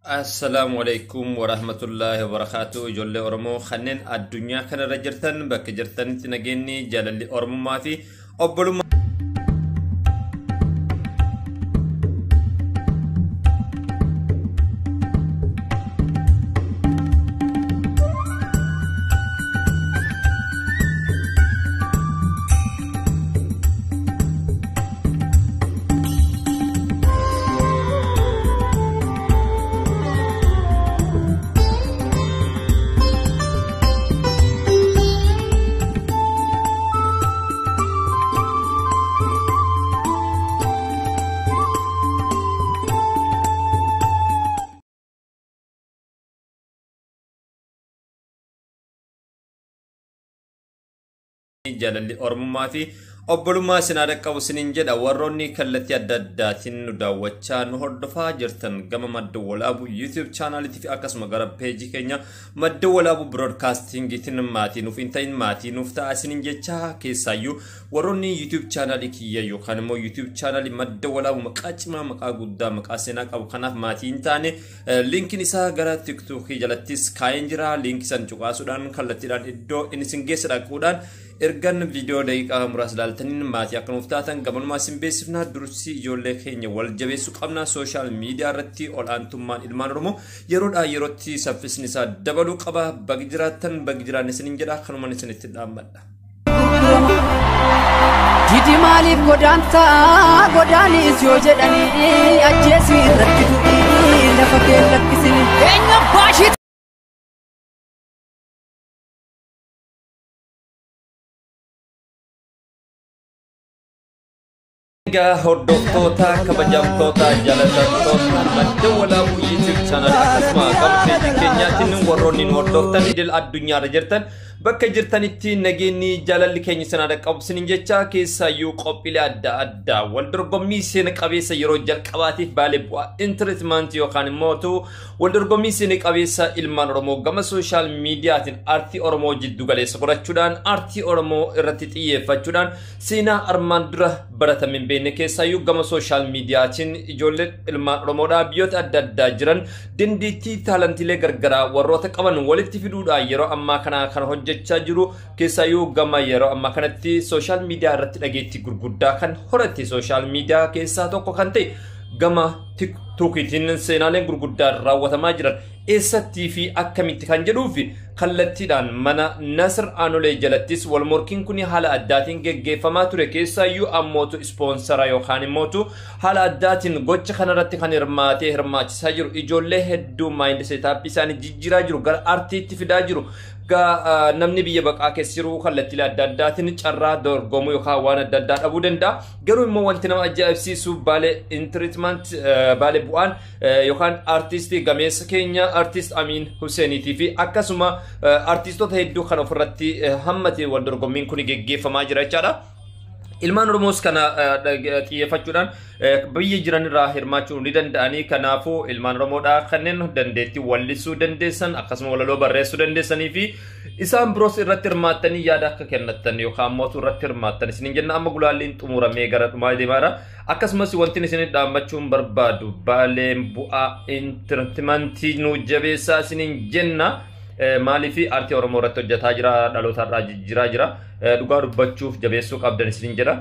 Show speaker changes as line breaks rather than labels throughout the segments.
Assalaamu alaikum warahmatullaahi wabarakaatu. Ijoollee Oromoo kanneen addunyaa kanarra jirtan, bakka jirtanitti nageenyi, jaalalli Oromummaa fi obbolummaa jaalalli Oromummaa fi obbolummaa isin haa dhaqqabu isiniin jedha. Warroonni kallattii adda addaatiin nu daawwachaa, nu hordofaa jirtan, gama Madda Walaabuu YouTube chaanaaliitii fi akkasuma gara peejii keenya Madda Walaabuu Broadcastingiitiin maatii nuuf hin ta'in maatii nuuf ta'a isiniin jecha. Keessaayyuu warroonni YouTube chaanaalii kiyya yookaan immoo YouTube chaanaalii Madda Walaabuu, maqaa cimaa, maqaa guddaa, maqaa seenaa qabu kanaaf maatii hin taane, liinkiin isaa gara TikTokii jalattis kaa'een jira. Liinkii san cuqaasuudhaan kallattiidhaan iddoo inni isin geessa dhaquudhaan ergan viidiyoo daqiiqaa muraasa ilaaltaniin maatii akka nuuf taatan gabanumaa isin beeksifna. Dursi ijoollee keenya wal jabeessuu qabna. Social media irratti ol'aantummaan ilmaan Oromoo yeroodhaa yerootti saffisni isaa dabaluu qaba. Bagi jiraattan, bagi jiraanne isiniin jedha. Kanumaan isinitti dhaammadha.
Didi maaliif godaantaa godaanis yoo jedhanii ajjeesii irratti du'ii lafa kee lakkisini. Eenyu baashii
Egaa hordoftoota, kabajamtoota, jaalatamtoota Madda Walaabuu YouTube channel, akkasuma gama peejii keenyaatiin warroonni nu hordoftan idil addunyaarra jirtan, bakka jirtanitti nageenyi, jaalalli keenya isin haa dhaqqabu isiniin jecha. Keessaayyuu qophiilee adda addaa, wal dorgommii seena qabeessa yeroo jalqabaatiif Baalee Bu'aa Entertainment yookaan immoo wal dorgommii seena qabeessa ilmaan Oromoo gama social mediaatiin aartii Oromoo jiddu galeessa godhachuudhaan, aartii Oromoo irratti xiyyeeffachuudhaan, seenaa armaan dura baratame hin beekne, keessaayyuu gama social mediaatiin ijoolleen ilmaan Oromoodhaa biyyoota adda addaa jiran dandeettii taalentiilee gargaraa warroota qaban walitti fiduudhaan yeroo ammaa kana kan hojjechaa jiru, keessaayyuu gama yeroo ammaa kanatti social media irratti dhageettii gurguddaa kan horate social media keessaa tokko kan ta'e gama TikTokiitiin seenaaleen gurguddaan raawwatamaa jiran eessattii fi akkamitti kan jedhuu fi kallattiidhaan mana Nasir Aanolee jalattis wal morkiin kun haala addaatiin geggeeffamaa ture. Keessaayyuu ammootu ispoonsara yookaan immootu haala addaatiin gocha kanarratti kan hirmaatee hirmaachisaa jiru, ijoollee hedduu mind setupii isaanii jijjiiraa jiru, gara artiitti fidaa jiru. Namni biyya baqaa keessa jiru kallattiilee adda addaatiin carraa dorgomuu yookaan waan adda addaa dhabuu danda'a. Garuu immoo wanti nama ajaa'ibsiisu, Baalee Entertainment, Baalee Bu'aan yookaan artistii gameessa keenya artist Amiin Huseeniitii fi akkasuma artistoota hedduu kan ofirratti hammate wal dorgommiin kun geggeeffamaa jira jechaadha. Ilmaan Oromoos kana xiyyeeffachuudhaan biyya jiran irraa hirmaachuu ni danda'anii. Kanaafuu ilmaan Oromoodhaa kanneen dandeettii wallisuu dandeessan, akkasuma walaloo barreessuu dandeessanii fi isaan biroos irratti hirmaattanii yaada akka kennattan yookaan immoo irratti hirmaattan isiniin jenna. Amma gulaalliin xumuramee gara dhumaa deemaara. Akkasumas wanti isin dhaammachuun barbaadu, Baaleen Bu'aa Entertainmentii nu jabeessaa isiniin jenna. Maaliif aartii Oromoo irratti hojjetaa jira, dhaloota irraa jijjiiraa jira. Dhugaa dubbachuuf jabeessuu qabdan isiniin jedha.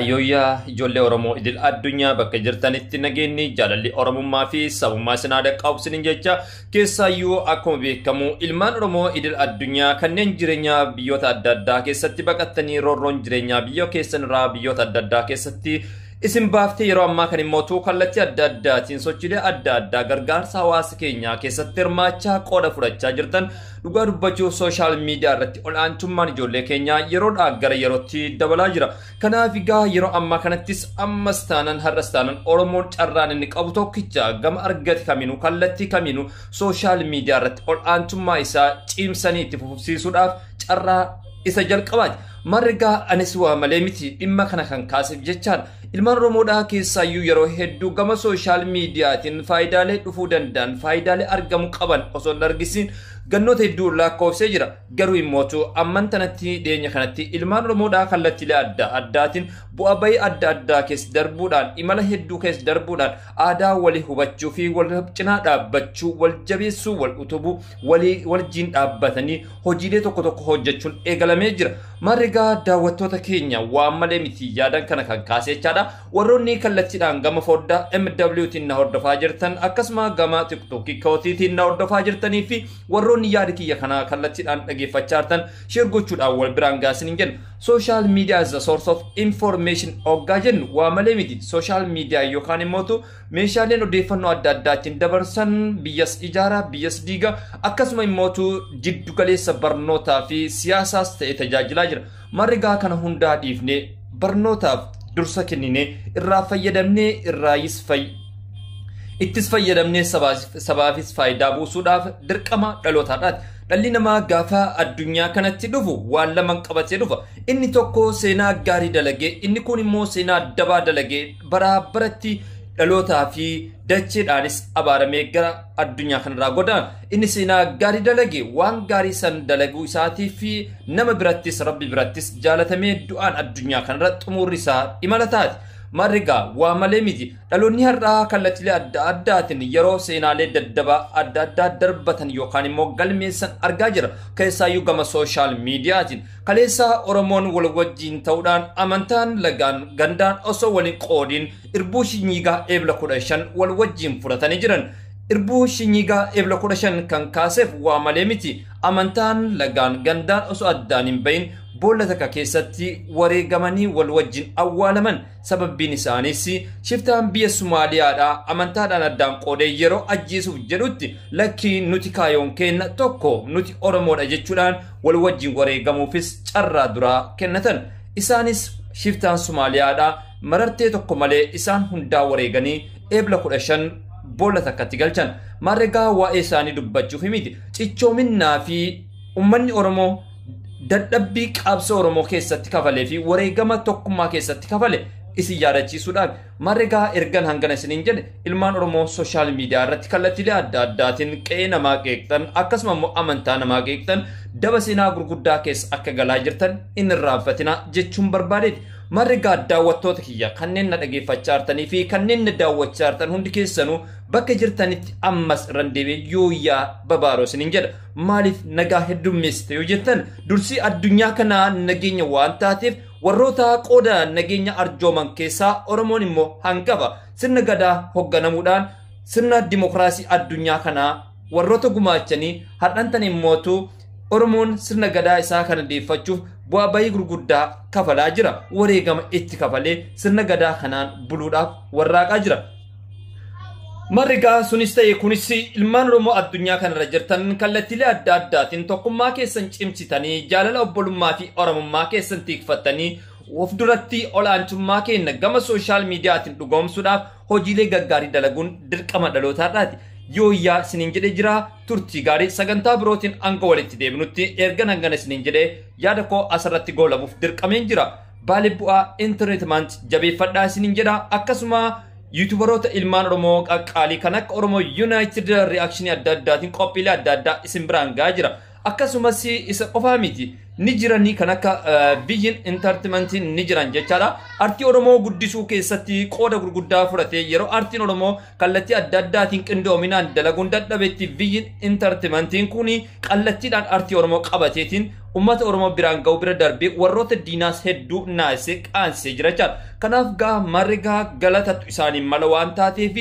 Yooyyaa ijoollee Oromoo idil addunyaa, bakka jirtanitti nageenyi, jaalalli Oromummaa fi sabummaa isin haa dhaqqabu isiniin jecha. Keessaayyuu akkuma beekamu ilmaan Oromoo idil addunyaa kanneen jireenya biyyoota adda addaa keessatti baqattanii, roorroon jireenyaa biyya keessan irraa biyyoota adda addaa keessatti isin baaftee, yeroo ammaa kan immoo kallattii adda addaatiin sochiilee adda addaa gargaarsa hawaasa keenyaa keessatti hirmaachaa, qooda fudhachaa jirtan, dhugaa dubbachuuf social media irratti ol'aantummaan ijoollee keenyaa yeroodhaa gara yerootti dabalaa jira. Kanaaf egaa yeroo ammaa kanattis, ammas taanan, har'as taanan, Oromoon carraan inni qabu tokkicha gama argate kamiinuu, kallattii kamiinuu social media irratti ol'aantummaa isaa cimsanii itti fufsiisuudhaaf carraa isa jalqabaati. Margaa anis waa malee miti dhimma kana kan kaaseef jechaadha. Ilmaan Oromoodhaa keessaayyuu yeroo hedduu gama social mediaatiin faayidaalee dhufuu danda'an, faayidaalee argamuu qaban osoo hin argisiin gannoota hedduu lakkoofsee jira. Garuu immootu amman tanatti dhiyeenya kanatti ilmaan Oromoodhaa kallattiilee adda addaatiin bu'aa bayii adda addaa keessa darbuudhaan, imala hedduu keessa darbuudhaan, aadaa walii hubachuu fi wal cinaa dhaabbachuu, wal jabeessuu, wal utubuu, walii wajjin dhaabbatanii hojiilee tokko tokko hojjechuun eegalamee jira. Marrigaa daawwattoota keenya, waan malee miti yaadan kana kan kaase jechaadha. Warroonni kallattiidhaan gama foddaa MWtiin na hordofaa jirtan, akkasuma gama TikTokii kootiitiin na hordofaa jirtanii fi warroonni yaada kiyya kana kallattiidhaan dhageeffachaa jirtan, share gochuudhaan wal biraan gaasin hin jennu. Social media is the source of information hoggaa jennu waa malee miti. Social media yookaan immoo meeshaaleen odeeffannoo adda addaatiin dabarsan biyyas ijaara, biyyas diiga, akkasuma immootu jiddu galeessa barnootaa fi siyaasaas ta'e tajaajilaa jira. Marrigaa kana hundaa dhiifnee barnootaaf dursa kenninee irraa fayyadamnee, irraayis ittis fayyadamnee sabaafis faayidaa buusuudhaaf dirqama dhalootaadhaati. Dhalli namaa gaafa addunyaa kanatti dhufu waan lama qabatee dhufa. Inni tokko seenaa gaarii dalagee, inni kun immoo seenaa dabaa dalagee baraa baratti dhalootaa fi dacheedhaanis abaaramee gara addunyaa kanarraa godaana. Inni seenaa gaarii dalage waan gaarii san dalaguu isaatii fi nama birattis rabbi birattis jaalatamee du'aan addunyaa kanarra xumurri isaa imala taati. Marrigaa waa malee miti. Dhaloonni har'aa kallattiilee adda addaatiin yeroo seenaalee daddabaa adda addaa darbatan yookaan immoo galmeessan argaa jira. Keessaayyuu gama social mediaatiin. Kaleessa Oromoon wal wajjin ta'uudhaan amantaan, lagaan, gandaan osoo waliin qoodiin irbuu shinyigaa Eebla 15 wal wajjin fudhatanii jiran. Irbuu shinyigaa Eebla 15 kan kaaseef waa malee miti. Amantaan, lagaan, gandaan osoo addaan hin bahin boolla takka keessatti wareegamanii wal wajjin awwaalaman. Sababbiin isaaniis shiftaan biyya Sumaaliyaadhaa amantaadhaan addaan qoodee yeroo ajjeesuuf jedhutti, lakkii, nuti kaayoon kenna tokko, nuti Oromoodha jechuudhaan wal wajjin wareegamuufis carraa duraa kennatan. Isaanis shiftaan Sumaaliyaadhaa marartee tokko malee isaan hundaa wareeganii Eebla 15 boolla takkatti galchan. Maarregaa waa'ee isaanii dubbachuuf miti. Cichoominnaa fi uummanni Oromoo dadhabbii qabsoo Oromoo keessatti kafalee fi wareegama tokkummaa keessatti kafale isin yaadachiisuudhaaf. Marrigaa ergan hangana isiniin jedhe, ilmaan Oromoo social media irratti kallattiilee adda addaatiin qe'ee namaa qeeqxan, akkasuma immoo amantaa namaa qeeqxan, daba seenaa gurguddaa keessa akka galaa jirtan hin irraanfatinaa jechuun barbaadeeti. Marrigaa daawwattoota kiyya kanneen na dhageeffachaa jirtanii fi kanneen na daawwachaa jirtan hundi keessanuu bakka jirtanitti ammas irran deebi'ee yooyyaa babaaroo isiniin jedha. Maaliif nagaa heddummeessite yoo jettan, dursii addunyaa kanaa nageenya waan taateef warroota qooda nageenya arjooman keessaa Oromoon immoo hangafa. Sirna gadaa hoogganamuudhaan sirna dimokiraasii addunyaa kanaa warroota gumaachanii har'antan immootu Oromoon sirna gadaa isaa kana deeffachuuf bu'aa bayii gurguddaa kafalaa jira. Wareegama itti kafalee sirna gadaa kanaan buluudhaaf warraaqaa jira. Marrigaa sunis ta'e kunis, ilmaan Oromoo addunyaa kanarra jirtan kallattiilee adda addaatiin tokkummaa keessan cimsitanii, jaalala obbolummaa fi Oromummaa keessan tiikfattanii, of duratti olaantummaa keenya gama social mediaatiin dhugoomsuudhaaf hojiilee gaggaarii dalaguun dirqama dhalootaadhaati. Yooyyaa isiniin jedhee jira. Turtii gaarii. Sagantaa birootiin hanga walitti deebinutti, ergan hangana isiniin jedhee yaada koo asirratti goolabuuf dirqameen jira. Baalee Bu'aa Entertainment jabeeffadhaa isiniin jedha. Akkasuma YouTuberoota ilmaan Oromoo qaqqaalii kan akka Oromoo United reactionii adda addaatiin qophiilee adda addaa isin biraan gahaa jira. Akkasumas isa qofaa miti, ni jiranii kan akka biyyin entertainmentiin ni jiran jechaadha. Artii Oromoo guddisuu keessatti qooda gurguddaa fudhatee yeroo artiin Oromoo kallattii adda addaatiin qindoominaan dalaguun dadhabetti, biyyin entertainmentiin kun kallattiidhaan artii Oromoo qabateetiin uummata Oromoo biraan ga'u bira darbee warroota diinaas hedduu naasee qaansee jira jechaadha. Kanaaf gaa margaa galatatu isaaniin mala waan taateef,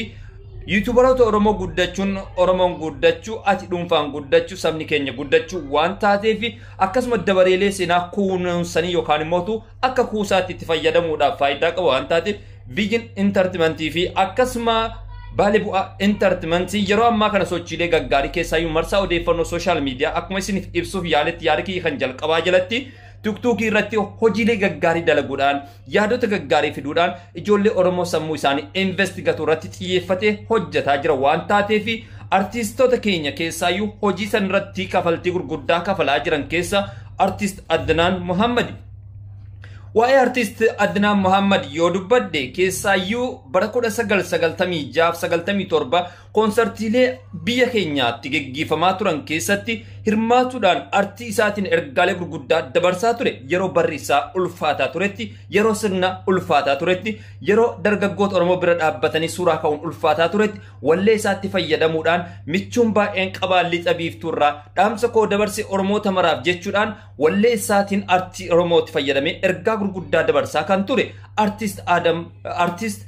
YouTuberoota Oromoo guddachuun Oromoon guddachuu, ati dhuunfaan guddachuu, sabni keenya guddachuu waan taateef, akkasuma dabareelee seenaa kunuunsanii yookaan immoo akka kuusaatti itti fayyadamuudhaaf faayidaa qaba waan taateef, Viijin Entertainmentii fi akkasuma Baalee Bu'aa Entertainmentii yeroo ammaa kana sochiilee gaggaarii, keessaayyuu marsaa odeeffannoo social media akkuma isiniif ibsuuf yaaletti yaada kiyya kan jalqabaa jalatti, TikTokii irratti hojiilee gaggaarii dalaguudhaan, yaadota gaggaarii fiduudhaan ijoollee Oromoo sammuu isaanii investigate irratti xiyyeeffatee hojjetaa jira waan taateef, artiistoota keenya keessaayyuu hojii san irratti kafaltii gurguddaa kafalaa jiran keessa artiist Adnaan Muhammad. Waa'ee artiist Adnaan Muhammad yoo dubbadde, keessaayyuu bara 1996-97 koonsartiilee biyya keenyaatti geggeeffamaa turan keessatti hirmaatuudhaan artii isaatiin ergaalee gurguddaa dabarsaa ture. Yeroo barri isaa ulfaataa turetti, yeroo sirna ulfaataa turetti, yeroo dargaggoota Oromoo bira dhaabbatanii suuraa ka'uun ulfaataa turetti wallee isaatti fayyadamuudhaan michuun baay'een qabaa lixa biiftuurraa dhaamsa koo dabarse Oromoota maraaf jechuudhaan wallee isaatiin artii Oromootti fayyadamee ergaa gurguddaa dabarsaa kan ture artist Adam artist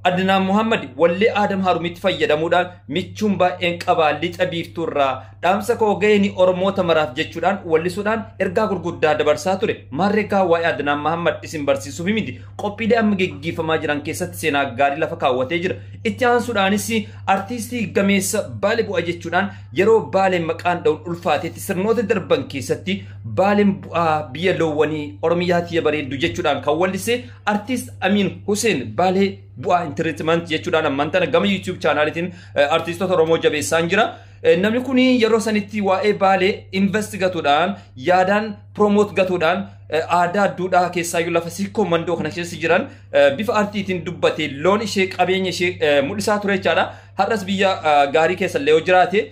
Adnaan Muhammad wallee Adam Harumitti fayyadamuudhaan michuun baay'een qabaa lixa biiftuurraa dhaamsa koo gaheen Oromoota maraaf jechuudhaan wallisuudhaan ergaa gurguddaa dabarsaa ture. Maarreegaa waa'ee Adnaan Muhammad isin barsiisuuf miti. Qophiilee amma geggeeffamaa jiran keessatti seenaa gaarii lafa kaawwatee jira. Itti aansuudhaanis artiistii gameessa Baalee bu'a jechuudhaan yeroo Baaleen maqaan dha'uun ulfaatetti sirnoota darban keessatti Baaleen bu'aa biyya loowwanii Oromiyaa tiyya bareeddu jechuudhaan kan wallise artiist Amiin Hussein Baalee bu'aa intiritimanti jechuudhaan ammaan tana gama YouTube chaanaalitiin artiistoota Oromoo jabeessaan jira. Namni kun yeroo sanitti waa'ee Baalee invest gatuudhaan yaadaan promote gatuudhaan aadaa duudhaa keessaayyuu lafa sikkoo mandoo kana keessa jiran bifa artiitiin dubbatee loon ishee qabeenya ishee mul'isaa ture jechaadha. Har'as biyya gaarii keessa illee yoo jiraate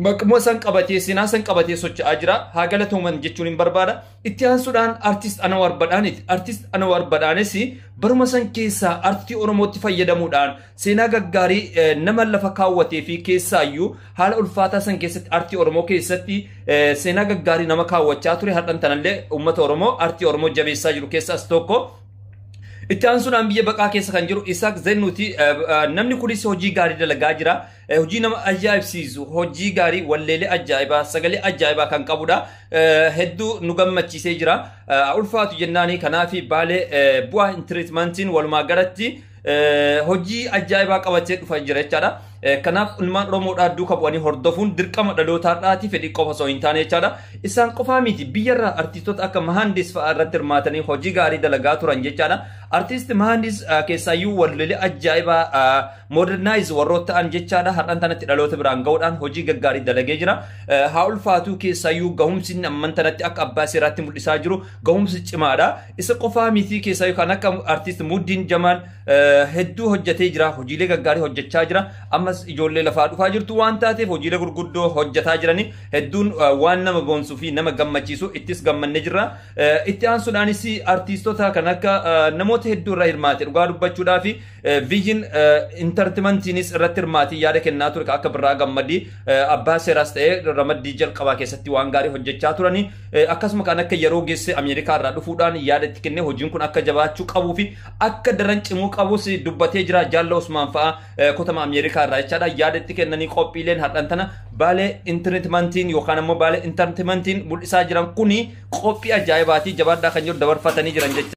maquma san qabatee seenaa san qabatee socho'aa jira. Haa galatooman jechuun hin barbaada. Itti aansuudhaan artist Anawar Badhaaniti. Artist Anawar Badhaanis baruma san keessaa artii Oromootti fayyadamuudhaan seenaa gaggaarii nama lafa kaawwatee fi keessaayyuu haala ulfaataa san keessatti artii Oromoo keessatti seenaa gaggaarii nama kaawwachaa ture. Har'an tanallee uummata Oromoo artii Oromoo jabeessaa jiru keessaas tokko. Itti aansuudhaan biyya baqaa keessa kan jiru Isaak Zennuuti. Namni kunis hojii gaarii dalagaa jira. Hojii nama ajaa'ibsiisu, hojii gaarii, walleelee ajaa'ibaa, sagalee ajaa'ibaa kan qabudha. Hedduu nu gammachiisee jira. Ulfaatu jennaani kanaaf Baalee bu'aa intiritimantiin walumaa galatti hojii ajaa'ibaa qabatee dhufaa jira jechaadha. Kanaaf ilmaan Oromoodhaa duuka bu'anii hordofuun dirqama dhalootaadhaati fedhii qofa osoo hin taane jechaadha. Isaan qofaa miti, biyyarraa artistoota akka Mahandis fa'aa irratti hirmaatanii hojii gaarii dalagaa turan jechaadha. Artiist Mahandis keessaayyuu walleelee ajaa'ibaa modernize warroota ta'an jechaadha. Har'aan tanatti dhaloota biraan ga'uudhaan hojii gaggaarii dalagee jira. Haa ulfaatuu, keessaayyuu gahumsi inni amman tanatti akka abbaa seeraatti mul'isaa jiru gahumsi cimaadha. Isa qofaa miti, keessaayyuu kan akka artiist Muddiin Jamaal hedduu hojjetee jira. Hojiilee gaggaarii hojjechaa jira. Ammas ijoollee lafaa dhufaa jirtu waan taateef hojiilee gurguddoo hojjetaa jirani hedduun waan nama boonsuu fi nama gammachiisu ittis gammannee jirra. Itti aansuudhaanis artiistota kan akka namoota hedduu irra hirmaate dhugaa dubbachuudhaa fi Vision Entertainmentiinis irratti hirmaatee yaada kennaa ture akka Birraa Gammadii abbaa seeraas ta'ee ramaddii jalqabaa keessatti waan gaarii hojjechaa turani. Akkasuma kan akka yeroo geesse Ameerikaa irraa dhufuudhaan yaada itti kennee hojiin kun akka jabaachuu qabuu fi akka daran cimuu qabus dubbatee jira. Jaalla Usmaan fa'aa kotama Ameerikaa irraa jechaadha yaada itti kennanii qophiileen har'an tana Baalee intiritimantiin yookaan ammoo Baalee intartimantiin mul'isaa jiran kuni qophii ajaa'ibaati jabaadhaa kan jiru dabarfatanii jiran jecha.